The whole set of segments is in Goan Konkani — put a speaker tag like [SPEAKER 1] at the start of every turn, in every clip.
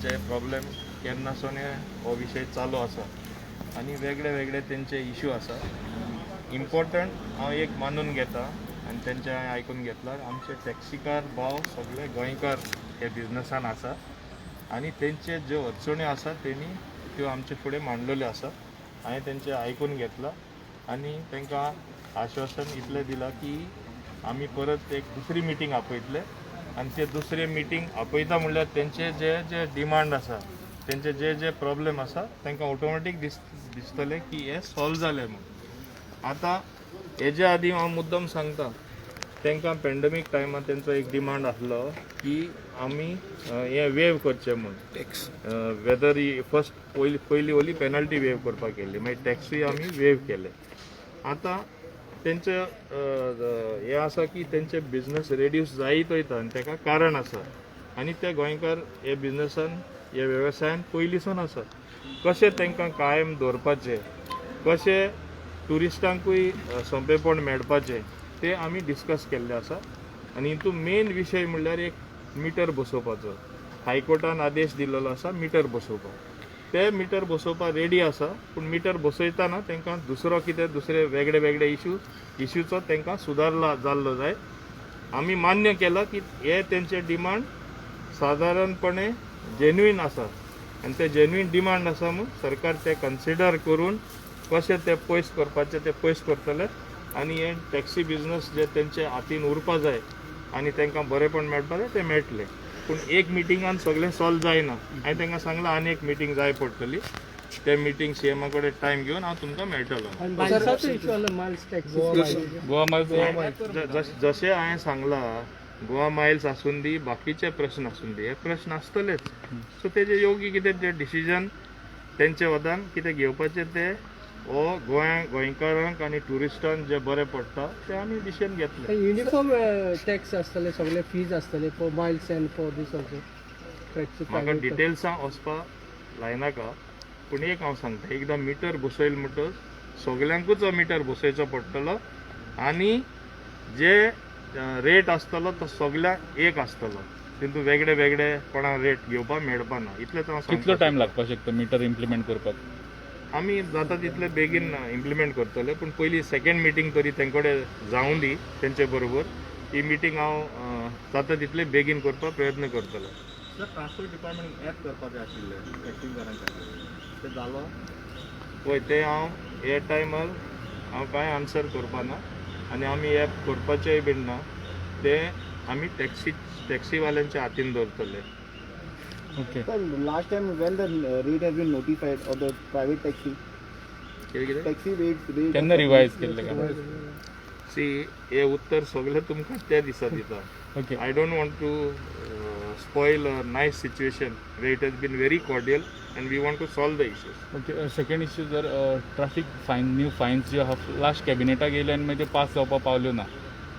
[SPEAKER 1] जे प्रॉब्लेम केन्नासून हो विशय चालू आसा आनी वेगळे वेगळे तेंचे इशू आसा. इम्पॉर्टंट हांव एक मानून घेता आनी तेंचे हांवें आयकून घेतला, आमचे टॅक्सीकार भाव सगळे गोंयकार हे बिजनसान आसा आनी तेंचे ज्यो अडचण्यो आसा तेणी त्यो आमचे फुडें मांडलेल्यो आसा. हांवें तेंचे आयकून घेतलां आनी तांकां आश्वासन इतलें दिलां की आमी परत एक दुसरी मिटींग आपयतले आनी ते दुसरे मिटींग आपयता म्हणल्यार तेंचे जे जे डिमांड आसा, तेंचे जे जे प्रॉब्लेम आसा, तांकां ऑटोमॅटीक दिसतलें की हे सॉल्व जालें म्हूण. आतां हेजे आदीं हांव मुद्दम सांगता, तांकां पेंडमीक टायमार तेंचो एक डिमांड आसलो की आमी हें वेव करचें म्हूण
[SPEAKER 2] टॅक्स.
[SPEAKER 1] वेदर फर्स्ट पयली पयली ओली पेनल्टी वेव करपाक केल्ली, मागीर टॅक्सूय आमी वेव केले. आतां तेंचे हें आसा की तेंचे बिजनस रेड्यूस जायत वयता आनी ताका कारण आसा आनी ते गोंयकार हे बिजनसान, हे वेवसायान पयलींसून आसा. कशें तांकां कायम दवरपाचें, कशें ट्युरिस्टांकूय सोंपेपण मेळपाचें, ते आमी डिस्कस केल्ले आसा. आनी हितून मेन विशय म्हणल्यार एक मिटर बसोवपाचो. हायकोर्टान आदेश दिल्लो आसा मिटर बसोवपाक. ते मिटर बसोवपाक रेडी आसा, पूण मिटर बसयतना तांकां दुसरो कितें दुसरे वेगळे वेगळे इश्यूचो तांकां सुदारला जाल्लो जाय. आमी मान्य केलां की हे तेंचे डिमांड सादारणपणे जेन्युइन आसा आनी ते जेन्युइन डिमांड आसा म्हूण सरकार ते कन्सिडर करून कशें ते पयस करपाचे ते पयस करतले आनी हे टॅक्सी बिजनस जे तेंचे हातीन उरपा जाय आनी तांकां बरेंपण मेळपा जाय, ते मेळटलें. पूण एक मिटिंगान सगळें सॉल्व जायना. हांवें तांकां सांगलां, आनी एक मिटींग जाय पडटली. ते मिटींग सीएमा कडेन टायम घेवन हांव तुमकां मेळटलो.
[SPEAKER 3] मायल्साचो इश्यू आसलो, मायल्स टॅक्सी.
[SPEAKER 4] गोवा मायल्स.
[SPEAKER 1] जशें हांवें सांगलां, गोवा मायल्स आसून दी, बाकीचे प्रश्न आसून दी, हे प्रश्न आसतलेच. सो तेजे योग्य कितें ते डिसिजन तेंचे वतान कितें घेवपाचें, ते हो गोंया गोंयकारांक आनी ट्युरिस्टांक जे बरें पडटा ते आमी डिसिजन घेतले.
[SPEAKER 3] युनिफॉर्म टॅक्स आसतले, सगळे फीज आसतले for miles and for this also taxi?
[SPEAKER 1] म्हाका डिटेल्सां वचपा लायनाका, पूण एक हांव सांगता, एकदां मिटर बसयल म्हणटच सगल्यांकूच हो मिटर बसयचो पडटलो आनी जे रेट आसतलो तो सगळ्यांक एक आसतलो. तितून वेगळे वेगळे कोणा रेट घेवपाक मेळपा ना, इतलेंच हांव
[SPEAKER 4] कितलो
[SPEAKER 1] सांगता.
[SPEAKER 4] टायम लागपाक शकता मिटर इम्प्लिमेंट करपाक?
[SPEAKER 1] आमी जाता तितले बेगीन इम्प्लिमेंट करतले, पूण पयली सेकंड मिटींग तरी तेंचे कडेन जावं दी. तेंचे बरोबर ही मिटींग हांव जाता तितले बेगीन करपाक प्रयत्न करतलो.
[SPEAKER 5] सर, ट्रान्सपोर्ट डिपार्टमेंट ॲप करपाचें आशिल्लें टॅक्सीकारां खातीर, तें जालो?
[SPEAKER 1] पळय, ते हांव हे टायमार हांव कांय आन्सर करपा ना आनी आमी ॲप करपाचेय बीन ना. ते आमी टॅक्सीवाल्यांच्या हातीन दवरतले.
[SPEAKER 4] Okay.
[SPEAKER 5] Sir, last time when the rate has been notified of the private taxi,
[SPEAKER 1] कितें कितें?
[SPEAKER 5] taxi rate.
[SPEAKER 4] केन्ना रिवायज केल्ले काय?
[SPEAKER 1] सी, हे उत्तर सगळें तुमकां त्या दिसा दिता.
[SPEAKER 4] Okay.
[SPEAKER 1] I don't want to spoil a nice situation where it has been very cordial and we want to solve the issues.
[SPEAKER 4] Okay, second issue जर ट्राफीक फायन, न्यू फायन्स ज्यो आहा, लास्ट कॅबिनेटाक येयले आनी मागीर त्यो पास जावपाक पावल्यो ना,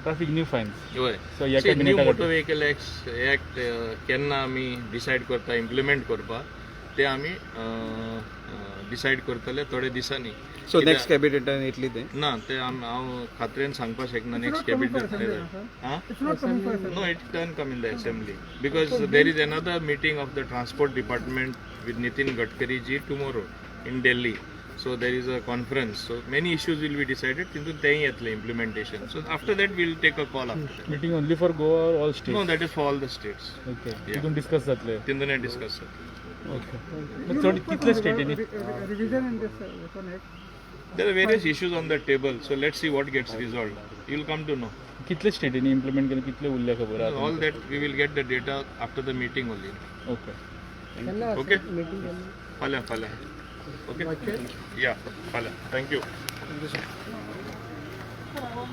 [SPEAKER 4] ट्राफीक न्यू फायन्स.
[SPEAKER 1] हय.
[SPEAKER 4] सो ह्या
[SPEAKER 1] न्यू
[SPEAKER 4] कॅबिनेटा
[SPEAKER 1] मोटर व्हेकल एक्ट केन्ना आमी डिसायड करता इम्प्लिमेंट करपाक, ते आमी डिसायड करतले थोडे दिसांनी.
[SPEAKER 2] सो नेक्स्ट कॅबिनेटान येतली ते?
[SPEAKER 1] ना, ते हांव खात्रेन सांगपाक शकना next cabinet. No, it can come in the assembly because there is another meeting of the transport department with Nitin Gadkari ji tomorrow in Delhi. So there is a conference. So many issues will be decided. तितून तेंय येतलें implementation. So after that we'll take a call after that.
[SPEAKER 4] Meeting only for Goa or all
[SPEAKER 1] No,
[SPEAKER 4] state?
[SPEAKER 1] That is for all the states.
[SPEAKER 4] Okay, तितून डिस्कस जातले?
[SPEAKER 1] तितून डिस्कस जातलें.
[SPEAKER 4] ओके, चड कितले स्टेटींनी?
[SPEAKER 6] Revision in this one act.
[SPEAKER 1] There are various issues on the table. So let's see what gets resolved. You'll come to know.
[SPEAKER 4] कितले स्टेटींनी इम्प्लिमेंट केले, कितले उरले खबर आहा?
[SPEAKER 1] All that we will get the data after the meeting only.
[SPEAKER 4] Okay.
[SPEAKER 3] केन्ना
[SPEAKER 1] Okay.
[SPEAKER 3] Meeting केन्ना?
[SPEAKER 1] फाल्यां, फाल्यां. Okay. Yeah, फाल्यां. Thank you.
[SPEAKER 6] Sir, I want